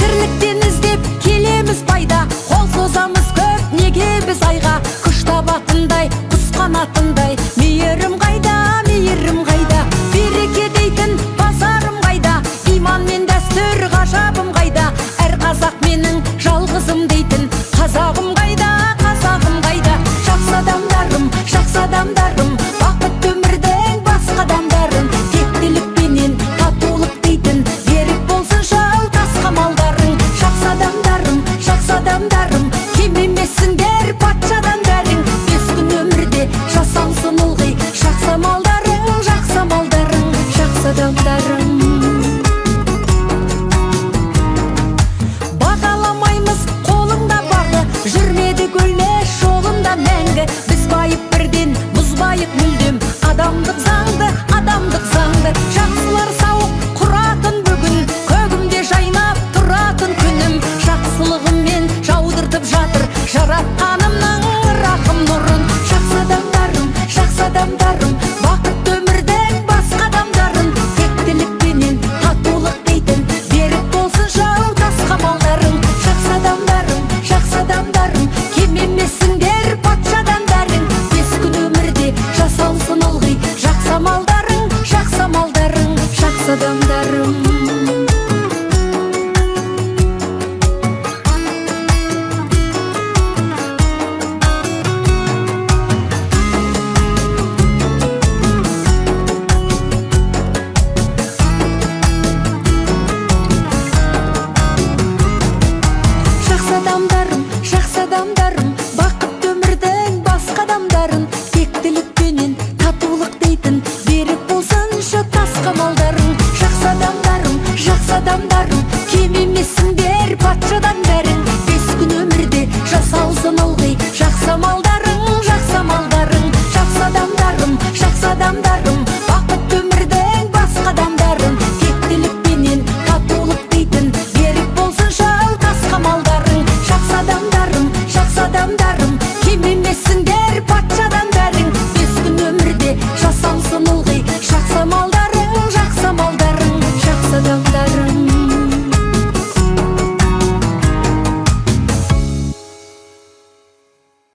Тірліктен іздеп келеміз пайда, қол созамыз көп неге біз айға? Күш табатындай, құс қанатындай, мейірім қайда, мейірім қайда? Береке дейтін базарым қайда? Иман мен дәстүр ғажабым қайда? Әр қазақ менің жалғызым дейтін, қазағым қайда, қазағым қайда? Жақсы адамдарым, жақсы адамдарым, бақытты өмірдің басқа адамдарын, тектілікпенен татулық дейтін, берік болсын жау тас қамалдарың. Жақсы адамдарым, жақсы адамдарым, кем емессіңдер патшадан бәрің. Бес күн өмірде жасалсын ылғи жақсы амалдарың, жақсы амалдарың, жақсы адамдарым. Бағаламаймыз қолыңда барды, жүрмедік өлмес жолында мәңгі. Біз байып бірден бұзбайық мүлдем адамдық заңды, адамдық заңды. Жақсылар сауық құратын бүгін, көгімде жайнап тұратын күнім. Жақсылығыммен жаудыртып жатыр жаратқанымның рахым нұрын. Жақсы адамдарым, жақсы адамдарым, бақытты өмірдің басқа адамдарын, тектілікпенен татулық дейтін, берік болсын жау тас қамалдарың. Жақсы адамдарым, жақсы адамдарым, кем емессіңдер патшадан бәрің. Бес күн өмірде жасалсын ылғи жақсы амалдарың, жақсы амалдарың, жақсы адамдарым. Жақсы адамдарым, жақсы адамдарым, бақытты өмірдің басқа адамдарын, тектілік